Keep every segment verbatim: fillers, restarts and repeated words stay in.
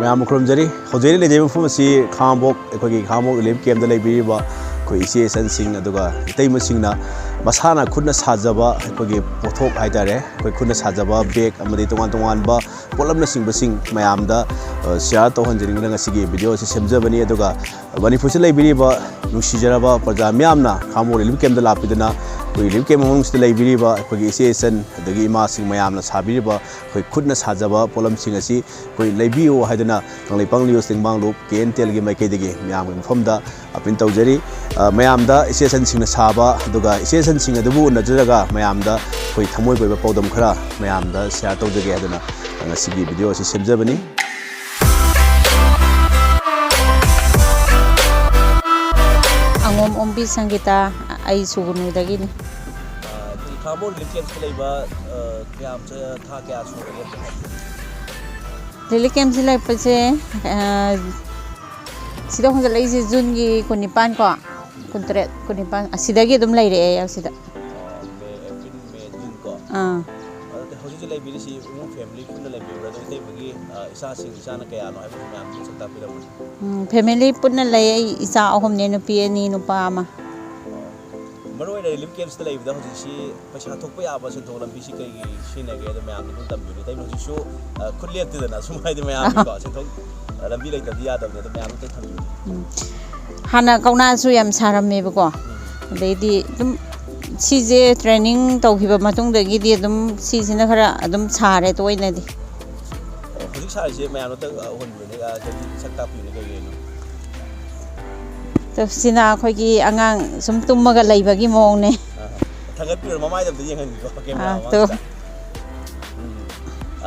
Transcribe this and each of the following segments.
ꯃꯌꯥꯝ ꯈꯨꯔꯨꯝꯖꯔꯤ꯫ ꯍꯧꯖꯤꯛ ꯑꯩꯅ ꯂꯩꯖꯔꯤꯕ ꯃꯐꯝ ꯑꯁꯤ ꯈꯥꯉꯕꯣꯛ, ꯑꯩꯈꯣꯏꯒꯤ ꯈꯥꯉꯕꯣꯛ ꯔꯤꯂꯤꯐ ꯀꯦꯝꯞꯇ ꯂꯩꯕꯤꯔꯤꯕ ꯑꯩꯈꯣꯏ ꯏꯆꯦ ꯏꯆꯟꯁꯤꯡ, ꯑꯗꯨꯒ ꯏꯇꯩꯃꯁꯤꯡꯅ ꯃꯁꯥꯅ ꯈꯨꯠꯅ ꯁꯥꯖꯕ ꯑꯩꯈꯣꯏꯒꯤ ꯄꯣꯠꯊꯣꯛ ꯍꯥꯏꯇꯥꯔꯦ, ꯑꯩꯈꯣꯏ ꯈꯨꯠꯅ ꯁꯥꯖꯕ ꯕꯦꯒ ꯑꯃꯗꯤ ꯇꯣꯉꯥꯟ ꯇꯣꯉꯥꯟꯕ ꯄꯣꯠꯂꯝꯅꯆꯤꯡꯕꯁꯤꯡ ꯃꯌꯥꯝꯗ, ꯑ, ꯁꯤꯌꯥꯔ ꯇꯧꯍꯟꯖꯅꯤꯡꯗꯨꯅ ꯉꯁꯤꯒꯤ ꯚꯤꯗꯤꯑꯣ ꯑꯁꯤ ꯁꯦꯝꯖꯕꯅꯤ꯫ ꯑꯗꯨꯒ ꯃꯅꯤꯄꯨꯔꯁꯤꯗ ꯂꯩꯕꯤꯔꯤꯕ ꯅꯨꯡꯁꯤꯖꯔꯕ ꯄ꯭ꯔꯖꯥ ꯃꯤꯌꯥꯝꯅ ꯈꯥꯉꯕꯣꯛ ꯔꯤꯂꯤꯐ ꯀꯦꯝꯞꯇ ꯂꯥꯛꯄꯤꯗꯨꯅ ꯑꯩꯈꯣꯏ ꯔꯤꯂꯤꯐ ꯀꯦꯝꯞ ꯃꯅꯨꯡꯁꯤꯗ ꯂꯩꯕꯤꯔꯤꯕ ꯑꯩꯈꯣꯏꯒꯤ ꯏꯆꯦ ꯏꯆꯟ ꯑꯗꯒꯤ ꯏꯃꯥꯁꯤꯡ ꯃꯌꯥꯝꯅ ꯁꯥꯕꯤꯔꯤꯕ ꯑꯩꯈꯣꯏ ꯈꯨꯠꯅ ꯁꯥꯖꯕ ꯄꯣꯠꯂꯝꯁꯤꯡ ꯑꯁꯤ ꯑꯩꯈꯣꯏ ꯂꯩꯕꯤꯌꯨ ꯍꯥꯏꯗꯨꯅ ꯀꯪꯂꯩꯄꯥꯛ ꯅ꯭ꯌꯨꯁ ꯇꯦꯡꯕꯥꯡꯂꯨꯞ ꯀꯦ ꯑꯦꯟ ꯇꯤ ꯑꯦꯜꯒꯤ ꯃꯥꯏꯀꯩꯗꯒꯤ ꯃꯌꯥꯝꯒꯤ ꯃꯐꯝꯗ ꯑꯄꯤꯜ ꯇꯧꯖꯔꯤ꯫ ꯑ, ꯃꯌꯥꯝꯗ ꯏꯆꯦ ꯏꯆꯟꯁꯤꯡꯅ ꯁꯥꯕ, ꯑꯗꯨꯒ ꯏꯆꯦ ꯏꯆꯟꯁꯤꯡ ꯑꯗꯨꯕꯨ ꯎꯅꯖꯔꯒ ꯃꯌꯥꯝꯗ ꯑꯩꯈꯣꯏ ꯊꯃꯣꯏꯒꯤ ꯑꯣꯏꯕ ꯄꯥꯎꯗꯝ ꯈꯔ ꯃꯌꯥꯝꯗ ꯁꯤꯌꯥꯔ ꯇꯧꯖꯒꯦ ꯍꯥꯏꯗꯨꯅ ꯉꯁꯤꯒꯤ ꯚꯤꯗꯤꯑꯣ ꯑꯁꯤ ꯁꯦꯝꯖꯕꯅꯤ꯫ ꯑꯉꯣꯝ ꯑꯣꯝꯕꯤ ꯁꯪꯒꯤꯇꯥ, ꯑꯩ ꯁꯨꯒꯨꯅꯨꯗꯒꯤꯅꯤ꯫ ꯑ, ꯑꯩꯈꯣꯏꯒꯤ ꯈꯥꯉꯕꯣꯛ ꯔꯤꯂꯤꯐ ꯀꯦꯝꯞꯁꯤꯗ ꯂꯩꯕ, ꯑ, ꯀꯌꯥꯝ ꯆ-, ꯊꯥ ꯀꯌꯥ ꯁꯨꯔꯒꯦ? ꯔꯤꯂꯤꯐ ꯀꯦꯝꯞꯁꯤ ꯂꯩꯔꯛꯄꯁꯦ, ꯑ, ꯁꯤꯗ ꯍꯣꯡꯒꯠꯂꯛꯏꯁꯦ ꯖꯨꯟꯒꯤ ꯀꯨꯟꯅꯤꯄꯥꯟ ꯀꯣ, ꯀꯨꯟꯇꯔꯦꯠ, ꯀꯨꯟꯅꯤꯄꯥꯟ ꯑꯁꯤꯗꯒꯤ ꯑꯗꯨꯝ ꯂꯩꯔꯛꯑꯦ ꯑꯩ ꯁꯤꯗ꯫ ꯑ, ꯃꯦ, ꯑꯦꯄ꯭ꯔꯤꯜ, ꯃꯦ, ꯖꯨꯟ ꯀꯣ꯫ ꯑꯥ꯫ ꯑꯗꯨꯗꯤ ꯍꯧꯖꯤꯛ ꯍꯧꯖꯤꯛ ꯂꯩꯕꯤꯔꯤꯁꯤ ꯏꯃꯨꯡ ꯐꯦꯃꯤꯂꯤ ꯄꯨꯟꯅ ꯂꯩꯕꯤꯕ꯭ꯔꯥ? ꯑꯗꯨ ꯏꯇꯩꯃꯒꯤ, ꯑ, ꯏꯆꯥꯁꯤꯡ, ꯏꯆꯥꯅ ꯀꯌꯥꯅꯣ ꯍꯥꯏꯕꯗꯨ ꯃꯌꯥꯝ ꯁꯛ ꯇꯥꯛꯄꯤꯔꯝꯃꯨꯅꯦ꯫ ꯎꯝ, ꯐꯦꯃꯤꯂꯤ ꯄꯨꯟꯅ ꯂꯩ꯫ ꯑꯩ ꯏꯆꯥ ꯑꯍꯨꯝꯅꯦ, ꯅꯨꯄꯤ ꯑꯅꯤ, ꯅꯨꯄꯥ ꯑꯃ꯫ ꯑꯣ꯫ ꯃꯔꯨ ꯑꯣꯏꯅ ꯔꯤꯂꯤꯐ ꯀꯦꯝꯞꯁꯤꯗ ꯂꯩꯕꯗ ꯍꯧꯖꯤꯛꯁꯤ ꯄꯩꯁꯥ ꯊꯣꯛꯄ ꯌꯥꯕ ꯁꯦꯟꯊꯣꯛ ꯂꯝꯕꯤꯁꯤ ꯀꯩ ꯁꯤꯖꯤꯟꯅꯒꯦ? ꯑꯗꯣ ꯃꯌꯥꯝꯗ ꯑꯗꯨꯝ ꯇꯝꯕꯤꯌꯨꯅꯦ꯫ ꯏꯇꯩꯃ ꯍꯧꯖꯤꯛꯁꯨ, ꯑ, ꯈꯨꯠ ꯂꯦꯞꯇꯦꯗꯅ ꯁꯨꯝ ꯍꯥꯏꯗꯤ ꯃꯌꯥꯝꯒꯤꯀꯣ ꯁꯦꯟꯊꯣꯛ, ꯑ, ꯂꯝꯕꯤ ꯂꯩꯇꯕꯗꯤ ꯌꯥꯗꯕꯅꯤ꯫ ꯑꯗꯣ ꯃꯌꯥꯝ ꯑꯝꯇ ꯊꯝꯕꯤꯌꯨꯅꯦ꯫ ꯎꯝ꯫ ꯍꯥꯟꯅ ꯀꯧꯅꯥꯁꯨ ꯌꯥꯝ ꯁꯥꯔꯝꯃꯦꯕꯀꯣ꯫ ꯎꯝ꯫ ꯑꯗꯩꯗꯤ ꯑꯗꯨꯝ ꯁꯤꯁꯦ ꯇ꯭ꯔꯦꯅꯤꯡ ꯇꯧꯈꯤꯕ ꯃꯇꯨꯡꯗꯒꯤꯗꯤ ꯑꯗꯨꯝ ꯁꯤꯁꯤꯅ ꯈꯔ ꯑꯗꯨꯝ ꯁꯥꯔꯦ ꯇꯣꯏꯅꯗꯤ꯫ ꯑꯣ, ꯍꯧꯖꯤꯛ ꯁꯥꯔꯤꯁꯦ ꯃꯌꯥꯝꯗ ꯑꯝꯇ, ꯑ, ꯎꯍꯟꯕꯤꯌꯨꯅꯦ, ꯑ, ꯍꯥꯏꯗꯤ ꯁꯛ ꯇꯥꯛꯄꯤꯌꯨꯅꯦ ꯀꯩ ꯀꯩꯅꯣ? ꯑꯗꯣ ꯁꯤꯅ ꯑꯩꯈꯣꯏꯒꯤ ꯑꯉꯥꯡ ꯁꯨꯝ ꯇꯨꯝꯃꯒ ꯂꯩꯕꯒꯤ ꯃꯑꯣꯡꯅꯦ꯫ ꯑ, ꯊꯥꯡꯒꯠꯄꯤꯔꯣ, ꯃꯃꯥꯏꯗ ꯑꯝꯇ ꯌꯦꯡꯍꯟꯒꯦꯀꯣ, ꯀꯦꯃꯦꯔꯥ ꯑꯥ, ꯇꯣ꯫ ꯃꯃꯥꯡꯁꯤꯗ꯫ ꯎꯝ꯫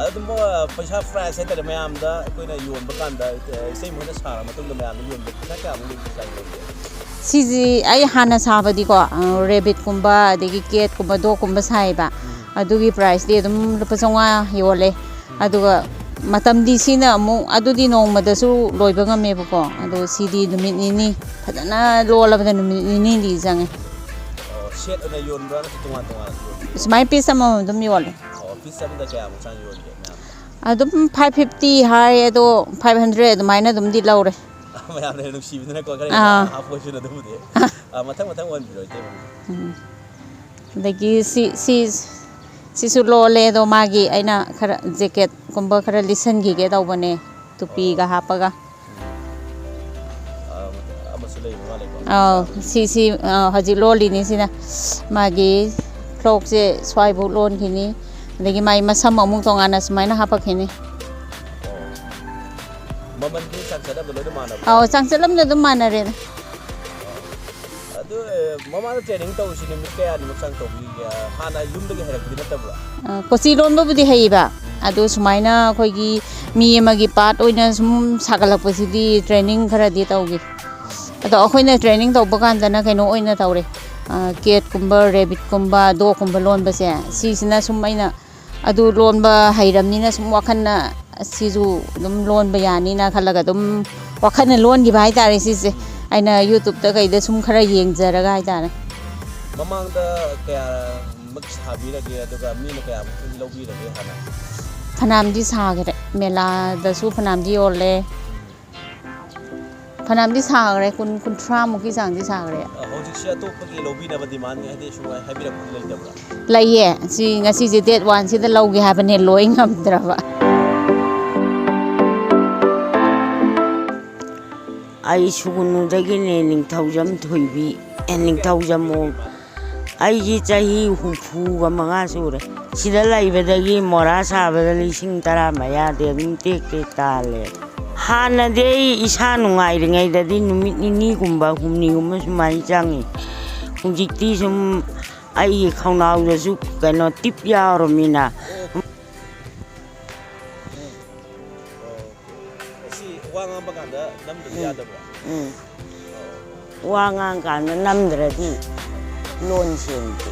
ꯑꯗꯨꯝ, ꯑ, ꯄꯩꯁꯥ ꯄ꯭ꯔꯥꯏꯁ ꯍꯥꯏꯇꯥꯔꯦ, ꯃꯌꯥꯝꯗ ꯑꯩꯈꯣꯏꯅ ꯌꯣꯟꯕ ꯀꯥꯟꯗ, ꯑ, ꯏꯇꯩꯃ ꯍꯣꯏꯅ ꯁꯥꯔ ꯃꯇꯨꯡꯗ ꯃꯌꯥꯝꯗ ꯌꯣꯟꯕ ꯄꯩꯁꯥ ꯀꯌꯥꯃꯨꯛ ꯌꯣꯟꯒꯦ, ꯀꯌꯥ ꯌꯣꯟꯒꯦ? ꯁꯤꯁꯤ ꯑꯩ ꯍꯥꯟꯅ ꯁꯥꯕꯗꯤꯀꯣ, ꯑ, ꯔꯦꯕꯤꯠꯀꯨꯝꯕ, ꯑꯗꯒꯤ ꯀꯦꯠꯀꯨꯝꯕ, ꯗꯣꯒꯀꯨꯝꯕ ꯁꯥꯏꯌꯦꯕ꯫ ꯎꯝ꯫ ꯑꯗꯨꯒꯤ ꯄ꯭ꯔꯥꯏꯁꯇꯤ ꯑꯗꯨꯝ ꯂꯨꯄꯥ ꯆꯥꯝꯃꯉꯥ ꯌꯣꯜꯂꯦ꯫ ꯎꯝ꯫ ꯑꯗꯨꯒ ꯃꯇꯝꯗꯤ ꯁꯤꯅ ꯑꯃꯨꯛ, ꯑꯗꯨꯗꯤ ꯅꯣꯡꯃꯗꯁꯨ ꯂꯣꯏꯕ ꯉꯝꯃꯦꯕꯀꯣ꯫ ꯑꯗꯣ ꯁꯤꯗꯤ ꯅꯨꯃꯤꯠ ꯅꯤꯅꯤ, ꯐꯖꯅ ꯂꯣꯜꯂꯕꯗ ꯅꯨꯃꯤꯠ ꯅꯤꯅꯤꯗꯤ ꯆꯪꯉꯦ꯫ ꯑꯣ, ꯁꯦꯠ ꯑꯣꯏꯅ ꯌꯣꯟꯕ꯭ꯔꯥ, ꯅꯠꯇ꯭ꯔꯒ ꯇꯣꯉꯥꯟ ꯇꯣꯉꯥꯟꯅ ꯌꯣꯟꯕ꯭ꯔꯥ? ꯁꯨꯃꯥꯏꯅ ꯄꯤꯁ ꯑꯃꯃꯝ ꯑꯗꯨꯝ ꯌꯣꯜꯂꯦ꯫ ꯑꯣ, ꯄꯤꯁ ꯑꯃꯗ ꯀꯌꯥꯃꯨꯛ ꯆꯥꯡ ꯌꯣꯟꯒꯦ ꯃꯌꯥꯝ? ꯑꯗꯨꯝ ꯐꯥꯏꯚ ꯐꯤꯐꯇꯤ ꯍꯥꯏ, ꯑꯗꯣ ꯐꯥꯏꯚ ꯍꯟꯗ꯭ꯔꯦꯠ ꯑꯗꯨꯃꯥꯏꯅ ꯑꯗꯨꯝꯗꯤ ꯂꯧꯔꯦ꯫ ꯃꯌꯥꯝꯅ ꯅꯨꯡꯁꯤꯕꯤꯗꯅꯀꯣ, ꯈꯔ ꯑꯥ꯫ ꯍꯥꯞꯄꯣꯏꯁꯤꯅ ꯑꯗꯨꯕꯨꯗꯤ꯫ ꯑꯥ, ꯃꯊꯪ ꯃꯊꯪ ꯑꯣꯟꯕꯤꯔꯣ, ꯏꯇꯩꯃ꯫ ꯎꯝ꯫ ꯑꯗꯒꯤ ꯁꯤ, ꯁꯤ, ꯁꯤꯁꯨ ꯂꯣꯜꯂꯦ, ꯑꯗꯣ ꯃꯥꯒꯤ ꯑꯩꯅ ꯈꯔ ꯖꯦꯀꯦꯠꯀꯨꯝꯕ ꯈꯔ ꯂꯤꯠꯁꯟꯈꯤꯒꯦ ꯇꯧꯕꯅꯦ, ꯇꯨꯄꯤꯒ ꯍꯥꯞꯄꯒ꯫ ꯑꯥ, ꯑꯃꯁꯨ ꯂꯩꯕ ꯃꯥꯜꯂꯦꯀꯣ꯫ ꯑꯥꯎ, ꯁꯤ, ꯁꯤ, ꯑꯥ, ꯍꯧꯖꯤꯛ ꯂꯣꯜꯂꯤꯅꯤ ꯁꯤꯅ꯫ ꯃꯥꯒꯤ ꯐ꯭ꯔꯣꯛꯁꯦ ꯁ꯭ꯋꯥꯏꯐꯥꯎ ꯂꯣꯟꯈꯤꯅꯤ꯫ ꯑꯗꯒꯤ ꯃꯥꯒꯤ ꯃꯁꯝ ꯑꯃꯨꯛ ꯇꯣꯉꯥꯟꯅ ꯁꯨꯃꯥꯏꯅ ꯍꯥꯞꯄꯛꯈꯤꯅꯤ꯫ ꯑꯣ꯫ ꯃꯃꯜꯗꯤ ꯆꯥꯡꯆꯠ ꯑꯃꯗ ꯂꯣꯏꯅ ꯃꯥꯟꯅꯕ꯭ꯔꯥ? ꯑꯥꯎ, ꯆꯥꯡꯆꯠ ꯑꯃꯗ ꯑꯗꯨꯝ ꯃꯥꯟꯅꯔꯦꯗ꯫ ꯑꯗꯨ, ꯑꯦ, ꯃꯃꯥꯅ training ꯇꯧꯔꯤꯁꯤ ꯅꯨꯃꯤꯠ ꯀꯌꯥꯅꯤꯃꯨꯛ ꯆꯥꯡ ꯇꯧꯕꯤꯒꯦ? ꯍꯥꯟꯅ ꯌꯨꯝꯗꯒꯤ ꯍꯩꯔꯛꯄꯗꯤ ꯅꯠꯇꯕ꯭ꯔꯥ? ꯑ, ꯀꯣꯆꯤ ꯂꯣꯟꯕꯕꯨꯗꯤ ꯍꯩꯕ, ꯑꯗꯣ ꯁꯨꯃꯥꯏꯅ ꯑꯩꯈꯣꯏꯒꯤ ꯃꯤ ꯑꯃꯒꯤ part ꯑꯣꯏꯅ ꯁꯨꯝ ꯁꯥꯒꯠꯂꯛꯄꯁꯤꯗꯤ training ꯈꯔꯗꯤ ꯇꯧꯈꯤ꯫ ꯑꯗꯣ ꯑꯩꯈꯣꯏꯅ training ꯇꯧꯕ ꯀꯥꯟꯗꯅ ꯀꯩꯅꯣ ꯑꯣꯏꯅ ꯇꯧꯔꯦ, ꯑ, catꯀꯨꯝꯕ, rabbitꯀꯨꯝꯕ, dogꯀꯨꯝꯕ ꯂꯣꯟꯕꯁꯦ, ꯁꯤꯁꯤꯅ ꯁꯨꯝ ꯑꯩꯅ ꯑꯗꯨ ꯂꯣꯟꯕ ꯍꯩꯔꯝꯅꯤꯅ ꯁꯨꯝ ꯋꯥꯈꯜꯅ ꯁꯤꯁꯨ ꯑꯗꯨꯝ ꯂꯣꯟꯕ ꯌꯥꯅꯤꯅ ꯈꯜꯂꯒ ꯑꯗꯨꯝ ꯋꯥꯈꯜꯅ ꯂꯣꯟꯈꯤꯕ ꯍꯥꯏꯇꯥꯔꯦ ꯁꯤꯁꯦ꯫ ꯑꯩꯅ YouTubeꯇ ꯀꯩꯗ ꯁꯨꯝ ꯈꯔ ꯌꯦꯡꯖꯔꯒ ꯍꯥꯏꯇꯥꯔꯦ꯫ ꯃꯃꯥꯡꯗ ꯀꯌꯥꯃꯨꯛ ꯁꯥꯕꯤꯔꯒꯦ, ꯑꯗꯨꯒ ꯃꯤꯅ ꯀꯌꯥꯃꯨꯛ ꯂꯧꯕꯤꯔꯒꯦ ꯍꯥꯟꯅ? ꯐꯅꯌꯥꯝꯗꯤ ꯁꯥꯈ꯭ꯔꯦ, ꯃꯦꯂꯥꯗꯁꯨ ꯐꯅꯌꯥꯝꯗꯤ ꯌꯣꯜꯂꯦ꯫ ꯐꯅꯌꯥꯝꯗꯤ ꯁꯥꯈ꯭ꯔꯦ, ꯀꯨꯟ, ꯀꯨꯟꯊ꯭ꯔꯥꯃꯨꯛꯀꯤ ꯆꯥꯡꯗꯤ ꯁꯥꯈ꯭ꯔꯦ꯫ ꯑ, ꯍꯧꯖꯤꯛꯁꯦ ꯑꯇꯣꯞꯄꯒꯤ ꯂꯧꯕꯤꯅꯕ demand ꯍꯥꯏꯗꯤ ꯁꯨꯃꯥꯏꯅ ꯍꯥꯏꯕꯤꯔꯛꯄꯗꯤ ꯂꯩꯇꯕ꯭ꯔꯥ? ꯂꯩꯌꯦ꯫ ꯁꯤ ꯉꯁꯤꯁꯦ date oneꯁꯤꯗ ꯂꯧꯒꯦ ꯍꯥꯏꯕꯅꯦ, ꯂꯣꯏ ꯉꯝꯗ꯭ꯔꯕ꯫ ꯑꯩ ꯁꯨꯒꯨꯅꯨꯗꯒꯤꯅꯦ, ꯅꯤꯡꯊꯧꯖꯝ ꯊꯣꯏꯕꯤ, ꯑꯦ, ꯅꯤꯡꯊꯧꯖꯝ ꯑꯣ-, ꯑꯩꯒꯤ ꯆꯍꯤ ꯍꯨꯝꯐꯨꯒ ꯃꯉꯥ ꯁꯨꯔꯦ꯫ ꯁꯤꯗ ꯂꯩꯕꯗꯒꯤ ꯃꯣꯔꯥ ꯁꯥꯕꯗ ꯂꯤꯁꯤꯡ ꯇꯔꯥ ꯃꯌꯥꯗꯤ ꯑꯗꯨꯝ ꯇꯦꯛ ꯇꯦꯛ ꯇꯥꯜꯂꯦ꯫ ꯍꯥꯟꯅꯗꯤ ꯑꯩ ꯏꯁꯥ ꯅꯨꯡꯉꯥꯏꯔꯤꯉꯩꯗꯗꯤ ꯅꯨꯃꯤꯠ ꯅꯤꯅꯤꯒꯨꯝꯕ, ꯍꯨꯝꯅꯤꯒꯨꯝꯕ ꯁꯨꯃꯥꯏꯅ ꯆꯪꯉꯤ꯫ ꯍꯧꯖꯤꯛꯇꯤ ꯁꯨꯝ ꯑꯩꯒꯤ ꯈꯧꯅꯥꯎꯗꯁꯨ ꯀꯩꯅꯣ, ꯇꯤꯞ ꯌꯥꯎꯔꯃꯤꯅ꯫ ꯁꯤ ꯋꯥ ꯉꯥꯡꯕ ꯀꯥꯟꯗ ꯅꯝꯗꯕ ꯎꯝ꯫ ꯌꯥꯗꯕ꯭ꯔꯥ? ꯎꯝ꯫ ꯋꯥ ꯉꯥꯡꯀꯥꯟꯗ ꯅꯝꯗ꯭ꯔꯗꯤ ꯂꯣꯟ ꯁꯦꯡꯗꯦ꯫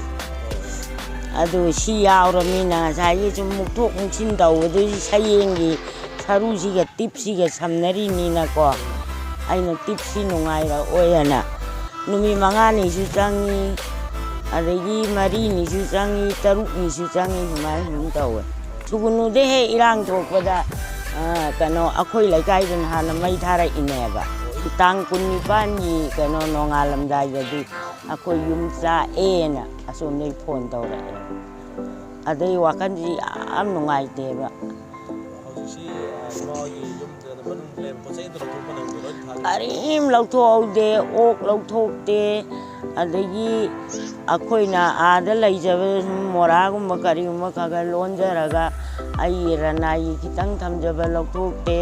ꯑꯗꯨ ꯁꯤ ꯌꯥꯎꯔꯃꯤꯅ ꯉꯁꯥꯏꯒꯤ ꯁꯨꯝ ꯃꯨꯛꯊꯣꯛ ꯃꯨꯛꯁꯤꯟ ꯇꯧꯕꯗꯨꯒꯤ ꯁꯌꯦꯡꯒꯤ ꯁꯔꯨꯁꯤꯒ ꯇꯤꯞꯁꯤꯒ ꯁꯝꯅꯔꯤꯅꯤꯅꯀꯣ, ꯑꯩꯅ ꯇꯤꯞꯁꯤ ꯅꯨꯡꯉꯥꯏꯔꯛꯑꯣꯏꯅ ꯅꯨꯃꯤꯠ ꯃꯉꯥꯅꯤꯁꯨ ꯆꯪꯉꯤ, ꯑꯗꯒꯤ ꯃꯔꯤꯅꯤꯁꯨ ꯆꯪꯉꯤ, ꯇꯔꯨꯛꯅꯤꯁꯨ ꯆꯪꯉꯤ, ꯁꯨꯃꯥꯏꯅ ꯁꯨꯝ ꯇꯧꯋꯦ꯫ ꯁꯨꯒꯨꯅꯨꯗ ꯍꯦꯛ ꯏꯔꯥꯡ ꯊꯣꯛꯄꯗ, ꯑ, ꯀꯩꯅꯣ, ꯑꯩꯈꯣꯏ ꯂꯩꯀꯥꯏꯗꯅ ꯍꯥꯟꯅ ꯃꯩ ꯊꯥꯔꯛꯏꯅꯦꯕ꯫ ꯇꯥꯡ ꯀꯨꯟꯅꯤꯄꯥꯟꯒꯤ, ꯀꯩꯅꯣ, ꯅꯣꯡꯉꯥꯜꯂꯝꯗꯥꯏꯗꯗꯤ ꯑꯩꯈꯣꯏ ꯌꯨꯝ ꯆꯥꯛꯑꯦꯅ ꯑꯁꯣꯝꯗꯒꯤ ꯐꯣꯟ ꯇꯧꯔꯛꯑꯦ꯫ ꯑꯗꯩ ꯋꯥꯈꯜꯁꯤ ꯌꯥꯝ ꯅꯨꯡꯉꯥꯏꯇꯦꯕ꯫ ꯍꯧꯖꯤꯛꯁꯤ, ꯑ, ꯏꯃꯥ ꯍꯣꯏꯒꯤ ꯌꯨꯝꯗ ꯃꯅꯨꯡꯗ ꯂꯩꯔꯝꯕ ꯄꯣꯠ ꯆꯩ ꯑꯝꯇ ꯂꯧꯊꯣꯛꯄ ꯅꯪꯗꯦ, ꯂꯣꯏ ꯊꯥꯗꯣꯛꯑꯦ꯫ ꯀꯔꯤꯝ ꯂꯧꯊꯣꯛꯍꯧꯗꯦ, ꯑꯣꯛ ꯂꯧꯊꯣꯛꯇꯦ, ꯑꯗꯒꯤ ꯑꯩꯈꯣꯏꯅ ꯑꯥꯗ ꯂꯩꯖꯕ ꯁꯨꯝ ꯃꯣꯔꯥꯒꯨꯝꯕ ꯀꯔꯤꯒꯨꯝꯕ ꯈꯔ ꯈꯔ ꯂꯣꯟꯖꯔꯒ ꯑꯩꯒꯤ ꯔꯅꯥꯏꯒꯤ ꯈꯤꯇꯪ ꯊꯝꯖꯕ ꯂꯧꯊꯣꯛꯇꯦ꯫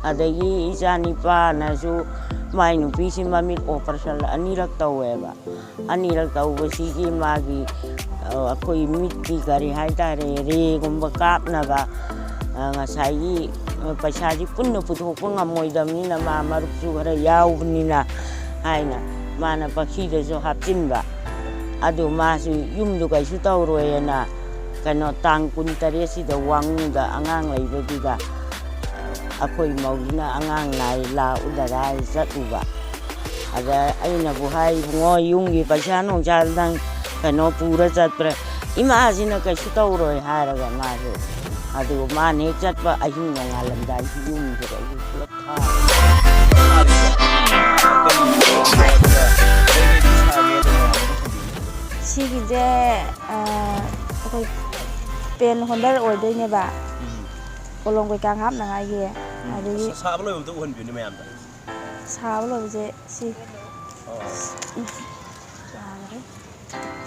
ꯑꯗꯒꯤ ꯏꯆꯥ ꯅꯤꯄꯥꯅꯁꯨ ꯃꯥꯏ ꯅꯨꯄꯤꯁꯤ ꯃꯃꯤꯠ operation ꯑꯅꯤꯔꯛ ꯇꯧꯋꯦꯕ꯫ ꯑꯅꯤꯔꯛ ꯇꯧꯕꯁꯤꯒꯤ ꯃꯥꯒꯤ, ꯑ, ꯑꯩꯈꯣꯏ ꯃꯤꯠꯀꯤ ꯀꯔꯤ ꯍꯥꯏꯇꯥꯔꯦ, ꯔꯦꯒꯨꯝꯕ ꯀꯥꯞꯅꯕ, ꯑ, ꯉꯁꯥꯏꯒꯤ, ꯑ, ꯄꯩꯁꯥꯁꯤ ꯄꯨꯟꯅ ꯄꯨꯊꯣꯛꯄ ꯉꯝꯃꯣꯏꯗꯕꯅꯤꯅ ꯃꯥ ꯃꯔꯨꯞꯁꯨ ꯈꯔ ꯌꯥꯎꯕꯅꯤꯅ ꯍꯥꯏꯅ ꯃꯥꯅ ꯄꯛꯁꯤꯗꯁꯨ ꯍꯥꯞꯆꯤꯟꯕ꯫ ꯑꯗꯨ ꯃꯥꯁꯨ ꯌꯨꯝꯗꯨ ꯀꯩꯁꯨ ꯇꯧꯔꯣꯏꯅ ꯀꯩꯅꯣ ꯇꯥꯡ ꯀꯨꯟꯇꯔꯦꯠꯁꯤꯗ ꯋꯥꯡꯉꯨꯗ ꯑꯉꯥꯡ ꯂꯩꯕꯗꯨꯗ ꯑꯩꯈꯣꯏ ꯃꯧꯁꯤꯅ ꯑꯉꯥꯡ ꯅꯥꯏ ꯂꯥꯛꯎꯗꯔꯥ ꯆꯠꯂꯨꯕ꯫ ꯑꯗ ꯑꯩꯅꯕꯨ ꯍꯥꯏ, "ꯏꯕꯨꯡꯉꯣ, ꯌꯨꯝꯒꯤ ꯄꯩꯁꯥ ꯅꯨꯡꯁꯥ ꯅꯪ ꯀꯩꯅꯣ ꯄꯨꯔ ꯆꯠꯄ꯭ꯔꯥ?" ꯏꯃꯥꯁꯤꯅ ꯀꯩꯁꯨ ꯇꯧꯔꯣꯏ ꯍꯥꯏꯔꯒ ꯃꯥꯁꯦ꯫ ꯑꯗꯨꯒ ꯃꯥꯅ ꯍꯦꯛ ꯆꯠꯄ ꯑꯍꯤꯡ ꯅꯣꯡꯉꯥꯜꯂꯝꯗꯥꯏꯁꯤ ꯌꯨꯝꯁꯤꯗ ꯑꯩꯁꯨ ꯄꯨꯂꯞ ꯊꯥꯔꯦ꯫ ꯁꯤꯒꯤꯁꯦ, ꯑ, ꯑꯩꯈꯣꯏ pen holder ꯑꯣꯏꯗꯣꯏꯅꯦꯕ꯫ ꯎꯝ꯫ ꯀꯣꯂꯣꯝ ꯀꯩꯀꯥ ꯍꯥꯞꯅꯉꯥꯏꯒꯤ꯫ ꯎꯝ꯫ ꯑꯗꯒꯤ ꯁꯥ-, ꯁꯥꯕ ꯂꯣꯏꯕꯗ ꯎꯍꯟꯕꯤꯌꯨꯅꯦ ꯃꯌꯥꯝꯗ꯫ ꯁꯥꯕ ꯂꯣꯏꯕꯁꯦ ꯁꯤ꯫ ꯑꯣ꯫ ꯎꯝ꯫ ꯌꯥꯈ꯭ꯔꯦ꯫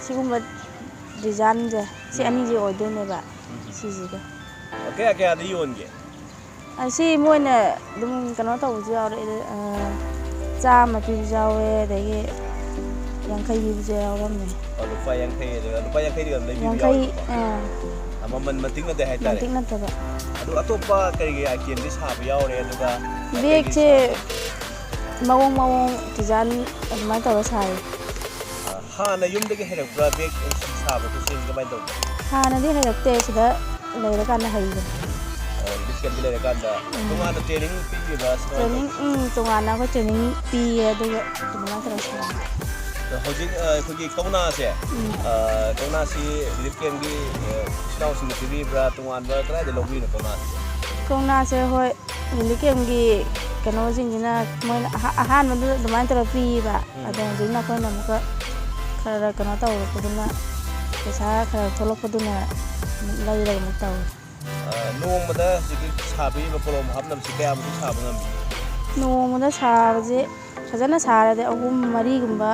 ꯁꯤꯒꯨꯝꯕ design ꯁꯦ, ꯁꯤ ꯎꯝ꯫ ꯑꯅꯤꯁꯦ ꯑꯣꯏꯗꯣꯏꯅꯦꯕ꯫ ꯎꯝ꯫ ꯁꯤꯁꯤꯒ꯫ ꯑꯣ, ꯀꯌꯥ ꯀꯌꯥꯗ ꯌꯣꯟꯒꯦ? ꯑ, ꯁꯤ ꯃꯣꯏꯅ ꯑꯗꯨꯝ ꯀꯩꯅꯣ ꯇꯧꯕꯁꯨ ꯌꯥꯎꯔꯦ, ꯑ, ꯆꯥꯝꯃ ꯄꯤꯕꯁꯨ ꯌꯥꯎꯋꯦ, ꯑꯗꯒꯤ ꯌꯥꯡꯈꯩ ꯄꯤꯕꯁꯨ ꯌꯥꯎꯔꯝꯃꯦ꯫ ꯑꯣ, ꯂꯨꯄꯥ ꯌꯥꯡꯈꯩ, ꯑꯗꯨꯒ ꯂꯨꯄꯥ ꯌꯥꯡꯈꯩꯗꯤ ꯑꯗꯨꯝ ꯂꯩꯕꯤꯕ ꯌꯥꯡꯈꯩ, ꯌꯥꯎꯋꯦꯕꯀꯣ? ꯑꯥ꯫ ꯑ, ꯃꯃꯜ ꯃꯟꯇꯤꯛ ꯅꯠꯇꯦ ꯍꯥꯏꯇꯥꯔꯦ꯫ ꯃꯟꯇꯤꯛ ꯅꯠꯇꯕ꯫ ꯑꯗꯨ ꯑꯇꯣꯞꯄ ꯀꯔꯤ ꯀꯔꯤ item ꯗꯤ ꯁꯥꯕ ꯌꯥꯎꯔꯦ, ꯑꯗꯨꯒ ꯀꯩꯀꯩ bag ꯁꯦ ꯁꯥꯒꯦ? ꯃꯑꯣꯡ ꯃꯑꯣꯡ design ꯑꯗꯨꯃꯥꯏꯅ ꯇꯧꯔ ꯁꯥꯏ꯫ ꯑ, ꯍꯥꯟꯅ ꯌꯨꯝꯗꯒꯤ ꯍꯩꯔꯛꯄ꯭ꯔꯥ bag ꯁꯥꯕ ꯈꯣꯠꯆꯦ ꯀꯃꯥꯏꯅ ꯇꯧꯒꯦ? ꯍꯥꯟꯅꯗꯤ ꯍꯩꯔꯛꯇꯦ, ꯁꯤꯗ ꯂꯩꯔꯀꯥꯟꯗ ꯍꯩꯕꯅꯦ꯫ ꯑꯣ, English camp ꯇ ꯂꯩꯔꯀꯥꯟꯗ ꯎꯝ꯫ ꯇꯣꯉꯥꯟꯅ training ꯄꯤꯈꯤꯕ꯭ꯔꯥ? ꯀꯃꯥꯏꯅ training, ꯇꯧꯒꯦ? ꯎꯝ, ꯇꯣꯉꯥꯟꯅ ꯑꯩꯈꯣꯏ training ꯄꯤꯌꯦ, ꯑꯗꯨꯒ ꯑꯗꯨꯃꯥꯏꯅ ꯇꯧꯔ ꯁꯥꯏ꯫ ꯍꯧꯖꯤꯛ, ꯑ, ꯑꯩꯈꯣꯏꯒꯤ ꯀꯧꯅꯥꯁꯦ, ꯎꯝ꯫ ꯑ, ꯀꯧꯅꯥꯁꯤ ꯔꯤꯂꯤꯐ ꯀꯦꯝꯒꯤ, ꯑ, ꯏꯆꯤꯜ ꯏꯅꯥꯎꯁꯤꯡꯅ ꯄꯤꯕꯤꯕ꯭ꯔꯥ, ꯇꯣꯉꯥꯟꯕ ꯀꯗꯥꯏꯗ ꯂꯧꯕꯤꯔꯤꯅꯣ ꯀꯧꯅꯥꯁꯦ? ꯀꯧꯅꯥꯁꯦ ꯍꯣꯏ, ꯔꯤꯂꯤꯐ ꯀꯦꯝꯒꯤ ꯀꯩꯅꯣꯁꯤꯡꯁꯤꯅ ꯃꯣꯏꯅ ꯑꯍꯥ-, ꯑꯍꯥꯟꯕꯗ ꯑꯗꯨꯃꯥꯏꯅ ꯇꯧꯔꯒ ꯄꯤꯌꯦꯕ꯫ ꯎꯝ꯫ ꯑꯗꯣ ꯍꯧꯖꯤꯛꯅ ꯑꯩꯈꯣꯏꯅ ꯑꯃꯨꯛꯀ ꯈꯔ ꯈꯔ ꯀꯩꯅꯣ ꯇꯧꯔꯛꯄꯗꯨꯅ, ꯄꯩꯁꯥ ꯈꯔ ꯊꯣꯛꯂꯛꯄꯗꯨꯅ ꯑꯃꯨꯛ ꯂꯩꯔꯒ ꯑꯃꯨꯛ ꯇꯧꯋꯦ꯫ ꯑ, ꯅꯣꯡꯃꯗ ꯍꯧꯖꯤꯛꯀꯤ ꯁꯥꯕꯤꯔꯤꯕ ꯄꯣꯂꯣꯝ ꯍꯥꯞꯅꯕꯁꯤ ꯀꯌꯥꯃꯨꯛꯇꯤ ꯁꯥꯕ ꯉꯝꯃꯤ? ꯅꯣꯡꯃꯗ ꯁꯥꯕꯁꯦ ꯐꯖꯅ ꯁꯥꯔꯗꯤ ꯑꯍꯨꯝ ꯃꯔꯤꯒꯨꯝꯕ,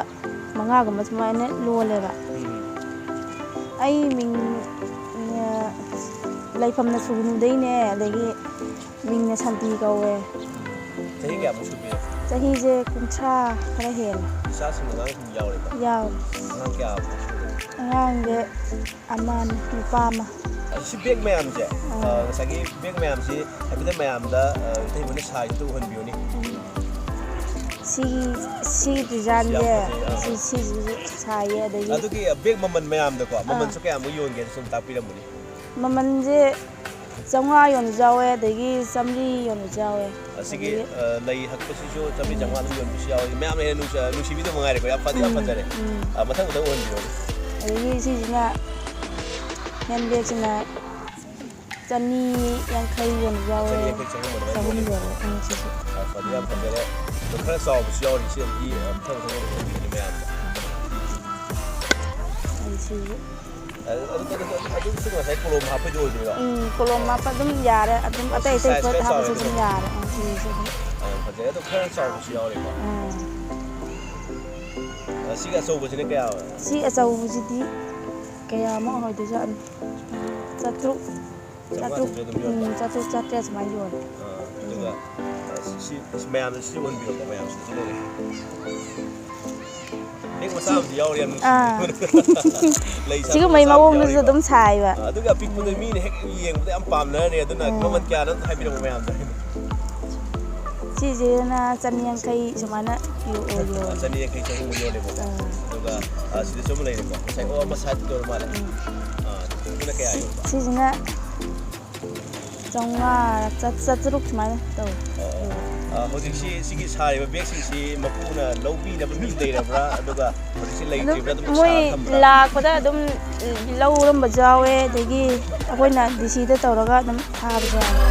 ꯃꯉꯥꯒꯨꯝꯕ ꯁꯨꯃꯥꯏꯅ ꯂꯣꯜꯂꯦꯕ꯫ ꯎꯝ꯫ ꯑꯩ ꯃꯤꯡ, ꯑ, ꯂꯩꯐꯝꯅ ꯁꯨꯒꯅꯨꯗꯩꯅꯦ, ꯑꯗꯒꯤ ꯃꯤꯡꯅ ꯁꯥꯟꯇꯤ ꯀꯧꯋꯦ꯫ ꯎꯝ꯫ ꯆꯍꯤ ꯀꯌꯥꯃꯨꯛ ꯁꯨꯕꯤꯔꯦ? ꯆꯍꯤꯁꯦ ꯀꯨꯟꯊ꯭ꯔꯥ ꯈꯔ ꯍꯦꯜꯂꯦ꯫ ꯏꯆꯥꯁꯤꯡ ꯑꯉꯥꯡꯁꯤꯡ ꯌꯥꯎꯔꯦꯀꯣ? ꯌꯥꯎꯔꯦ꯫ ꯑꯉꯥꯡ ꯀꯌꯥꯃꯨꯛ ꯁꯨꯔꯦ? ꯑꯉꯥꯡꯁꯦ ꯑꯃꯅꯤ, ꯅꯨꯄꯥ ꯑꯃ꯫ ꯑ, ꯁꯤ ꯕꯦꯒ ꯃꯌꯥꯝꯁꯦ, ꯑꯥ꯫ ꯑ, ꯉꯁꯥꯏꯒꯤ ꯕꯦꯒ ꯃꯌꯥꯝꯁꯤ ꯍꯥꯏꯐꯦꯠꯇꯪ ꯃꯌꯥꯝꯗ, ꯑ, ꯏꯇꯩꯃꯅ ꯁꯥꯏꯖꯇꯨ ꯎꯍꯟꯕꯤꯌꯨꯅꯦ꯫ ꯁꯤꯒꯤ, ꯁꯤꯒꯤ ꯌꯥꯝ ꯗꯤꯖꯥꯏꯟꯁꯦ, ꯐꯖꯩ, ꯑꯥ꯫ ꯁꯤ, ꯁꯤꯁꯤꯁꯨ ꯁꯥꯏꯌꯦ, ꯑꯗꯒꯤ ꯑꯗꯨꯒꯤ ꯕꯦꯒ ꯃꯃꯜ ꯃꯌꯥꯝꯗꯀꯣ, ꯃꯃꯜꯁꯨ ꯑꯥ꯫ ꯀꯌꯥꯃꯨꯛ ꯌꯣꯟꯒꯦꯅ ꯁꯨꯝ ꯇꯥꯛꯄꯤꯔꯝꯕꯅꯤ꯫ ꯃꯃꯜꯁꯦ ꯆꯥꯝꯃꯉꯥ ꯌꯣꯟꯕꯁꯨ ꯌꯥꯎꯋꯦ, ꯑꯗꯒꯤ ꯆꯥꯝꯃꯔꯤ ꯌꯣꯟꯕꯁꯨ ꯌꯥꯎꯋꯦ꯫ ꯑꯁꯤꯒꯤ, ꯑꯗꯒꯤ ꯑ, ꯂꯩ ꯍꯛꯄꯁꯤꯁꯨ ꯆꯥꯝꯃꯔꯤ ꯆꯥꯝꯃꯉꯥꯗ ꯌꯣꯟꯕꯁꯨ ꯌꯥꯎꯋꯤ꯫ ꯃꯌꯥꯝꯅ ꯍꯦꯟꯅ ꯅꯨꯡꯁꯤ-, ꯅꯨꯡꯁꯤꯕꯤꯗ ꯃꯉꯥꯏꯔꯦꯀꯣ꯫ ꯌꯥꯝ ꯐꯗꯤ ꯌꯥꯝ ꯎꯝ, ꯐꯖꯔꯦ꯫ ꯎꯝ꯫ ꯑ, ꯃꯊꯪ ꯃꯊꯪ ꯎꯍꯟꯕꯤꯔꯣꯅꯦ꯫ ꯑꯗꯒꯤ ꯁꯤꯁꯤꯅ ꯍꯦꯟ ꯕꯦꯒꯁꯤꯅ ꯆꯅꯤ ꯌꯥꯡꯈꯩ ꯌꯣꯟꯕꯁꯨ ꯌꯥꯎꯋꯦ꯫ ꯆꯅꯤ ꯌꯥꯡꯈꯩ, ꯆꯍꯨꯝ ꯑꯗꯨꯃꯥꯏꯅ ꯆꯍꯨꯝ ꯌꯣꯜꯂꯦ꯫ ꯌꯣꯜꯂꯦ꯫ ꯎꯝ, ꯁꯤꯁꯨ꯫ ꯑ, ꯐꯗꯤ ꯌꯥꯝ ꯐꯖꯔꯦ꯫ ꯑꯗꯣ ꯈꯔ ꯆꯥꯎꯕꯁꯨ ꯌꯥꯎꯔꯤ꯫ ꯁꯤ ꯑꯃꯨꯛꯀꯤ, ꯑ, ꯃꯊꯪ ꯃꯊꯪ ꯎꯍꯟꯕꯤꯔꯅꯤ ꯃꯌꯥꯝꯗ꯫ ꯑꯩ ꯁꯤꯁꯨ꯫ ꯑ, ꯑꯗꯨ, ꯑꯗꯨ, ꯑꯗꯨ, ꯑꯗꯨꯁꯨ ꯉꯁꯥꯏ ꯀꯣꯂꯣꯝ ꯍꯥꯞꯄꯩꯗꯣ ꯑꯣꯏꯗꯣꯏꯔꯣ? ꯎꯝ, ꯀꯣꯂꯣꯝ ꯍꯥꯞꯄ ꯑꯗꯨꯝ ꯌꯥꯔꯦ꯫ ꯑꯗꯨꯝ ꯑꯣ, ꯑꯇꯩ ꯁꯤ ꯑꯇꯩ size ꯄꯣꯠ ꯈꯔ ꯍꯥꯞꯄꯁꯨ ꯆꯥꯎꯔꯦ ꯑꯗꯨꯝ ꯑꯗꯨꯅ꯫ ꯌꯥꯔꯦ꯫ ꯎꯝ, ꯁꯤꯁꯨ ꯑꯗꯨꯝ꯫ ꯑ, ꯌꯥꯝ ꯐꯖꯩ꯫ ꯑꯗꯣ ꯈꯔ ꯆꯥꯎꯕꯁꯨ ꯌꯥꯎꯔꯦꯀꯣ꯫ ꯎꯝ꯫ ꯑ, ꯁꯤꯒꯤ ꯑꯆꯧꯕꯁꯤꯅ ꯀꯌꯥ ꯑꯣꯏ? ꯁꯤ ꯑꯆꯧꯕꯁꯤꯗꯤ ꯀꯌꯥꯃꯨꯛ ꯑꯣꯏꯗꯣꯏꯖꯥꯠꯅꯣ? ꯆꯥꯇ꯭ꯔꯨꯛ, ꯆꯥꯝꯃꯉꯥ ꯆꯥꯇ꯭ꯔꯨꯛ, ꯆꯥꯇ꯭ꯔꯦꯠ ꯑꯗꯨꯝ ꯌꯣꯟꯕ? ꯎꯝ, ꯆꯥꯇ꯭ꯔꯨꯛ ꯆꯥꯇ꯭ꯔꯦꯠ ꯁꯨꯃꯥꯏꯅ ꯌꯣꯜꯂꯦ꯫ ꯑ, ꯑꯗꯨꯒ, ꯑ, ꯁꯤ, ꯁꯤ, ꯃꯌꯥꯝꯅ ꯁꯤ ꯎꯍꯟꯕꯤꯔꯣꯀꯣ, ꯃꯌꯥꯝꯁꯦ꯫ ꯁꯤ ꯂꯩꯔꯦ꯫ ꯕꯦꯛ ꯃꯆꯥ ꯑꯃꯁꯨ ꯌꯥꯎꯔꯤ, ꯌꯥꯝ ꯅꯨꯡꯁꯤꯕ꯫ ꯑꯥ꯫ ꯂꯩ ꯁꯥꯠꯄ ꯁꯤꯒꯨꯝꯕꯩ ꯃꯆꯥ ꯑꯃꯁꯨ ꯃꯑꯣꯡꯗꯁꯨ ꯌꯥꯎꯔꯤꯀꯣ꯫ ꯑꯗꯨꯝ ꯁꯥꯏꯕ꯫ ꯑ, ꯑꯗꯨꯒ ꯑꯄꯤꯛꯄꯗ ꯃꯤꯅ ꯍꯦꯛ ꯌꯦꯡꯕꯗ ꯌꯥꯝ ꯄꯥꯝꯅꯔꯅꯤ꯫ ꯑꯗꯨꯅ ꯎꯝ꯫ ꯃꯃꯜ ꯀꯌꯥꯅꯣ ꯑꯝꯇ ꯍꯥꯏꯕꯤꯔꯛꯑꯣ ꯃꯌꯥꯝꯗ꯫ ꯁꯤꯁꯤꯅ ꯆꯅꯤ ꯌꯥꯡꯈꯩ ꯁꯨꯃꯥꯏꯅ ꯌꯣ-, ꯑꯣꯏ ꯌꯣꯜꯂꯦ꯫ ꯆꯅꯤ ꯌꯥꯡꯈꯩ, ꯆꯍꯨꯝ ꯌꯣꯜꯂꯦꯕꯀꯣ꯫ ꯑꯥ꯫ ꯑꯗꯨꯒ, ꯑ, ꯁꯤꯗꯁꯨ ꯑꯃ ꯂꯩꯔꯦꯀꯣ꯫ ꯉꯁꯥꯏ, ꯑꯣ, ꯑꯃ ꯁꯥꯏꯠꯇ ꯌꯣꯜꯂ ꯃꯥꯜꯂꯦ꯫ ꯎꯝ꯫ ꯑ, ꯑꯗꯨꯅ ꯀꯌꯥ ꯌꯣꯟꯕ? ꯁꯤꯁꯤꯅ ꯆꯥꯝꯃꯉꯥ, ꯆꯥ-, ꯆꯥꯇ꯭ꯔꯨꯛ ꯁꯨꯃꯥꯏꯅ ꯇꯧꯋꯦ꯫ ꯑꯣ, ꯑꯣ꯫ ꯑ, ꯍꯧꯖꯤꯛꯁꯤ ꯁꯤꯒꯤ ꯁꯥꯔꯤꯕ ꯕꯦꯒꯁꯤꯡꯁꯤ ꯃꯄꯨꯅ ꯂꯧꯕꯤꯅꯕ ꯃꯤ ꯂꯩꯔꯕ꯭ꯔꯥ? ꯑꯗꯨꯒ ꯍꯧꯖꯤꯛꯁꯤ ꯑꯗꯨꯝ ꯂꯩꯇ꯭ꯔꯤꯕ꯭ꯔꯥ? ꯑꯗꯨꯝ ꯃꯣꯏ ꯁꯥꯔ ꯊꯝꯕ꯭ꯔꯥ? ꯂꯥꯛꯄꯗ ꯑꯗꯨꯝ ꯂꯧꯔꯝꯕꯁꯨ ꯌꯥꯎꯋꯦ, ꯑꯗꯒꯤ ꯑꯩꯈꯣꯏꯅ ꯗꯤ ꯁꯤꯗ ꯇꯧꯔꯒ ꯑꯗꯨꯝ ꯁꯥꯕꯁꯨ ꯌꯥꯎꯋꯦ꯫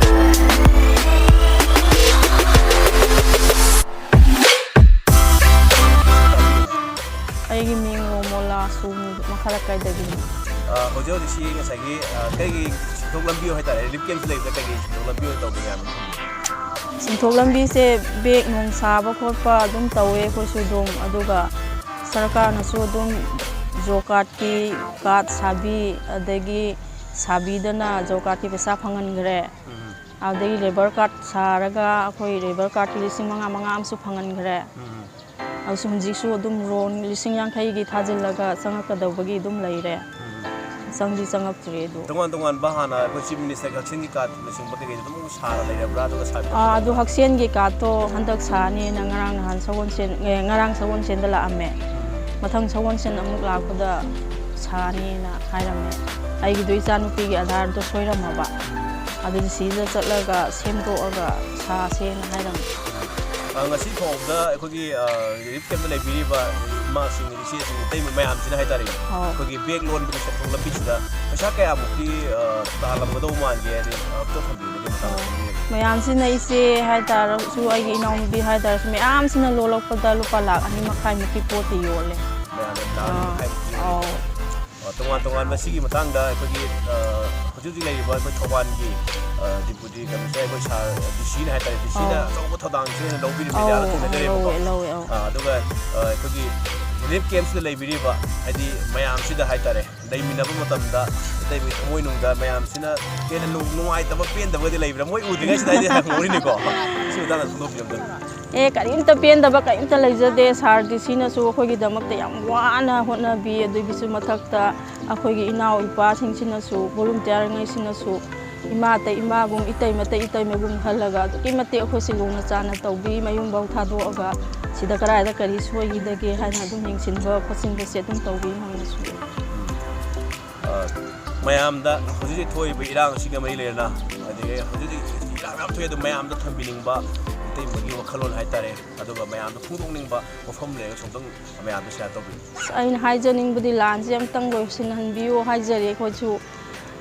ꯑꯩꯒꯤ ꯃꯤꯡ ꯔꯣꯃꯣꯂꯥ ꯁꯨ, ꯃꯈꯥ ꯂꯩꯀꯥꯏꯗꯒꯤꯅꯤ꯫ ꯑ, ꯍꯧꯖꯤꯛ ꯍꯧꯖꯤꯛꯁꯤ ꯉꯁꯥꯏꯒꯤ, ꯑ, ꯀꯩꯒꯤ ꯁꯦꯟꯊꯣꯛ ꯂꯝꯕꯤ ꯍꯥꯏꯇꯥꯔꯦ, ꯔꯤꯂꯤꯐ ꯀꯦꯝꯞꯁ ꯂꯩꯕꯗ ꯀꯩꯒꯤ ꯁꯦꯟꯊꯣꯛ ꯂꯝꯕꯤ ꯑꯣꯏꯅ ꯇꯧꯕ ꯌꯥꯕꯅꯣ? ꯁꯦꯟꯊꯣꯛ ꯂꯝꯕꯤꯁꯦ ꯕꯦꯒ ꯅꯨꯡ ꯁꯥꯕ ꯈꯣꯠꯄ ꯑꯗꯨꯝ ꯇꯧꯋꯦ ꯑꯩꯈꯣꯏꯁꯨ ꯑꯗꯨꯝ, ꯑꯗꯨꯒ ꯁꯔꯀꯥꯔꯅꯁꯨ ꯑꯗꯨꯝ ꯖꯣꯕ ꯀꯥꯔꯗꯀꯤ ꯀꯥꯔꯗ ꯁꯥꯕꯤ, ꯑꯗꯒꯤ ꯁꯥꯕꯤꯗꯅ ꯖꯣꯕ ꯀꯥꯔꯗꯀꯤ ꯄꯩꯁꯥ ꯐꯪꯍꯟꯈ꯭ꯔꯦ꯫ ꯎꯝ, ꯑꯗꯒꯤ ꯂꯦꯕꯔ ꯀꯥꯔꯗ ꯁꯥꯔꯒ ꯑꯩꯈꯣꯏ ꯂꯦꯕꯔ ꯀꯥꯔꯗꯀꯤ ꯂꯤꯁꯤꯡ ꯃꯉꯥ ꯃꯉꯥ ꯑꯃꯁꯨ ꯐꯪꯍꯟꯈ꯭ꯔꯦ꯫ ꯎꯝ, ꯑꯗꯨꯁꯨ ꯍꯧꯖꯤꯛꯁꯨ ꯑꯗꯨꯝ ꯂꯣꯟ ꯂꯤꯁꯤꯡ ꯌꯥꯡꯈꯩꯒꯤ ꯊꯥꯖꯤꯜꯂꯒ ꯆꯪꯉꯛꯀꯗꯧꯕꯒꯤ ꯑꯗꯨꯝ ꯂꯩꯔꯦ꯫ ꯎꯝ꯫ ꯆꯪꯗꯤ ꯆꯪꯉꯛꯇ꯭ꯔꯦ ꯑꯗꯣ꯫ ꯇꯣꯉꯥꯟ ꯇꯣꯉꯥꯟꯕ ꯍꯥꯟꯅ ꯑꯩꯈꯣꯏ ꯆꯤꯐ ꯃꯤꯅꯤꯁꯇꯔꯒꯤ ꯍꯛꯁꯦꯜꯒꯤ ꯀꯥꯔꯗꯅꯆꯤꯡꯕ ꯀꯩꯀꯩꯗꯣ ꯑꯗꯨꯝ ꯁꯥꯔ ꯂꯩꯔꯕ꯭ꯔꯥ? ꯑꯗꯨꯒ ꯁꯥꯕꯤꯕ ꯑꯥ, ꯑꯗꯨ ꯍꯛꯁꯦꯜꯒꯤ ꯀꯥꯔꯗꯇꯣ ꯍꯟꯗꯛ ꯁꯥꯅꯤꯅ ꯉꯔꯥꯡ ꯅꯍꯥꯟ ꯁꯒꯣꯜꯁꯦꯟ, ꯑꯦ, ꯉꯔꯥꯡ ꯁꯒꯣꯜꯁꯦꯟꯗ ꯂꯥꯛꯑꯝꯃꯦ꯫ ꯃꯊꯪ ꯁꯒꯣꯜꯁꯦꯟ ꯑꯃꯨꯛ ꯂꯥꯛꯄꯗ ꯁꯥꯅꯤꯅ ꯍꯥꯏꯔꯝꯃꯦ꯫ ꯑꯩꯒꯤꯗꯣ ꯏꯆꯥꯅꯨꯄꯤꯒꯤ ꯑꯙꯥꯔꯗꯣ ꯁꯣꯏꯔꯝꯃꯕ꯫ ꯑꯗꯨꯗꯤ ꯁꯤꯗ ꯆꯠꯂꯒ ꯁꯦꯝꯗꯣꯛꯑꯒ ꯁꯥꯁꯦꯅ ꯍꯥꯏꯔꯝꯃꯦ꯫ ꯑ, ꯉꯁꯤ ꯐꯥꯎꯕꯗ ꯑꯩꯈꯣꯏꯒꯤ, ꯑ, ꯔꯤꯂꯤꯐ ꯀꯦꯝꯞꯇ ꯂꯩꯕꯤꯔꯤꯕ ꯏꯃꯥꯁꯤꯡ, ꯏꯆꯦꯁꯤꯡ, ꯏꯇꯩꯃ ꯃꯌꯥꯝꯁꯤꯅ ꯍꯥꯏꯇꯥꯔꯦ, ꯑꯣ꯫ ꯑꯩꯈꯣꯏꯒꯤ ꯕꯦꯒ ꯂꯣꯟꯕꯒꯤ ꯁꯦꯟꯊꯣꯛ ꯂꯝꯕꯤꯁꯤꯗ ꯄꯩꯁꯥ ꯀꯌꯥꯃꯨꯛꯇꯤ, ꯑ, ꯇꯥꯍꯜꯂꯝꯒꯗꯧ ꯃꯥꯟꯒꯦ? ꯍꯥꯏꯗꯤ, ꯑ, ꯄꯣꯠ ꯊꯝꯕꯤꯕꯒꯤ ꯃꯇꯥꯡꯗ ꯈꯪꯕꯤꯌꯨ꯫ ꯃꯌꯥꯝꯁꯤꯅ ꯏꯆꯦ ꯍꯥꯏꯇꯥꯔꯁꯨ, ꯑꯩꯒꯤ ꯏꯅꯥꯎꯅꯨꯄꯤ ꯍꯥꯏꯇꯥꯔꯁꯨ, ꯃꯌꯥꯝꯁꯤꯅ ꯂꯣꯜꯂꯛꯄꯗ ꯂꯨꯄꯥ ꯂꯥꯈ ꯑꯅꯤ ꯃꯈꯥꯏꯃꯨꯛꯀꯤ ꯄꯣꯠꯇꯤ ꯌꯣꯜꯂꯦ꯫ ꯃꯌꯥꯝꯅ ꯂꯥꯈ ꯑꯥ, ꯃꯈꯥꯏꯃꯨꯛꯀꯤ ꯑꯧ꯫ ꯑ, ꯇꯣꯉꯥꯟ ꯇꯣꯉꯥꯟꯕ ꯁꯤꯒꯤ ꯃꯇꯥꯡꯗ ꯑꯩꯈꯣꯏꯒꯤ, ꯑ, ꯍꯧꯖꯤꯛ ꯍꯧꯖꯤꯛ ꯂꯩꯔꯤꯕ ꯑꯩꯈꯣꯏ ꯊꯧꯕꯥꯜꯒꯤ, ꯑ, ꯗꯤꯄꯨꯇꯤ ꯀꯃꯤꯁꯅꯔ, ꯑꯩꯈꯣꯏ ꯁꯥꯔ ꯗꯤ ꯁꯤꯅ ꯍꯥꯏꯇꯥꯔꯦ, ꯗꯤ ꯁꯤꯅ ꯑꯧ꯫ ꯑꯆꯧꯕ ꯊꯧꯗꯥꯡꯁꯦ ꯑꯣꯏꯅ ꯂꯧꯕꯤꯔꯤꯕ ꯑꯧ, ꯃꯦꯗꯤꯌꯥꯗ ꯊꯦꯡꯅꯖꯔꯦꯕꯀꯣ꯫ ꯂꯧꯋꯦ, ꯂꯧꯋꯦ, ꯑꯧ꯫ ꯑ, ꯑꯗꯨꯒ, ꯑ, ꯑꯩꯈꯣꯏꯒꯤ ꯔꯤꯂꯤꯐ ꯀꯦꯝꯞꯁꯤꯗ ꯂꯩꯕꯤꯔꯤꯕ ꯍꯥꯏꯗꯤ ꯃꯌꯥꯝꯁꯤꯗ ꯍꯥꯏꯇꯥꯔꯦ, ꯂꯩꯃꯤꯟꯅꯕ ꯃꯇꯝꯗ ꯑꯇꯩ ꯊꯃꯣꯏꯅꯨꯡꯗ ꯃꯌꯥꯝꯁꯤꯅ ꯍꯦꯟꯅ ꯅꯨꯡ-, ꯅꯨꯡꯉꯥꯏꯇꯕ, ꯄꯦꯟꯗꯕꯒꯗꯤ ꯂꯩꯕ꯭ꯔꯥ? ꯃꯣꯏ ꯎꯗ꯭ꯔꯤꯉꯩꯁꯤꯗ ꯍꯥꯏꯗꯤ ꯍꯪꯍꯧꯔꯤꯅꯤꯀꯣ꯫ ꯁꯤ ꯃꯇꯥꯡꯗ ꯐꯣꯡꯗꯣꯛꯄꯤꯔꯝꯗꯅ꯫ ꯑꯦ, ꯀꯔꯤꯝꯇ ꯄꯦꯟꯗꯕ ꯀꯔꯤꯝꯇ ꯂꯩꯖꯗꯦ꯫ ꯁꯥꯔ ꯗꯤ ꯁꯤꯅꯁꯨ ꯑꯩꯈꯣꯏꯒꯤꯗꯃꯛꯇ ꯌꯥꯝ ꯋꯥꯅ ꯍꯣꯠꯅꯕꯤ꯫ ꯑꯗꯨꯒꯤꯁꯨ ꯃꯊꯛꯇ ꯑꯩꯈꯣꯏꯒꯤ ꯏꯅꯥꯎ ꯏꯄꯥꯁꯤꯡꯁꯤꯅꯁꯨ, ꯚꯣꯂꯨꯟꯇꯤꯌꯥꯔꯉꯩꯁꯤꯅꯁꯨ ꯏꯃꯥꯇ ꯏꯃꯥꯒꯨꯝ, ꯏꯇꯩꯃꯇ ꯏꯇꯩꯃꯒꯨꯝ ꯈꯜꯂꯒ ꯑꯗꯨꯛꯀꯤ ꯃꯇꯤꯛ ꯑꯩꯈꯣꯏꯁꯤ ꯂꯨꯅ ꯆꯥꯟꯅ ꯇꯧꯕꯤ꯫ ꯃꯌꯨꯝꯐꯥꯎ ꯊꯥꯗꯣꯛꯑꯒ ꯁꯤꯗ ꯀꯗꯥꯏꯗ ꯀꯔꯤ ꯁꯣꯏꯈꯤꯗꯒꯦ ꯍꯥꯏꯅ ꯑꯗꯨꯝ ꯌꯦꯡꯁꯤꯟꯕ ꯈꯣꯠꯆꯤꯟꯕꯁꯦ ꯑꯗꯨꯝ ꯇꯧꯕꯤ ꯃꯣꯏꯅꯁꯨ꯫ ꯑ, ꯃꯌꯥꯝꯗ ꯍꯧꯖꯤꯛ ꯍꯧꯖꯤꯛ ꯊꯣꯛꯏꯕ ꯏꯔꯥꯡꯁꯤꯒ ꯃꯔꯤ ꯂꯩꯅꯅ, ꯑꯗꯒꯤ ꯍꯧꯖꯤꯛ ꯍꯧꯖꯤꯛ ꯏꯔꯥꯡ ꯌꯥꯝ ꯊꯣꯛꯑꯦ, ꯑꯗꯨ ꯃꯌꯥꯝꯗ ꯊꯝꯕꯤꯅꯤꯡꯕ, ꯑꯇꯩꯕꯒꯤ ꯋꯥꯈꯜꯂꯣꯟ ꯍꯥꯏꯇꯥꯔꯦ, ꯑꯗꯨꯒ ꯃꯌꯥꯝꯗ ꯐꯣꯡꯗꯣꯛꯅꯤꯡꯕ ꯋꯥꯐꯝ ꯂꯩꯔꯒꯁꯨ ꯑꯝꯇꯪ ꯃꯌꯥꯝꯗ ꯁꯤꯌꯥꯔ ꯇꯧꯕꯤꯌꯨ꯫ ꯑꯁ, ꯑꯩꯅ ꯍꯥꯏꯖꯅꯤꯡꯕꯗꯤ ꯂꯥꯟꯁꯤ ꯑꯝꯇꯪ ꯂꯣꯏꯁꯤꯟꯍꯟꯕꯤꯌꯨ ꯍꯥꯏꯖꯔꯤ꯫ ꯑꯩꯈꯣꯏꯁꯨ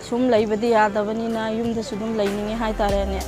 ꯁꯨꯝ ꯂꯩꯕꯗꯤ ꯌꯥꯗꯕꯅꯤꯅ ꯌꯨꯝꯗꯁꯨ ꯑꯗꯨꯝ ꯂꯩꯅꯤꯡꯉꯦ ꯍꯥꯏꯇꯥꯔꯦꯅꯦ꯫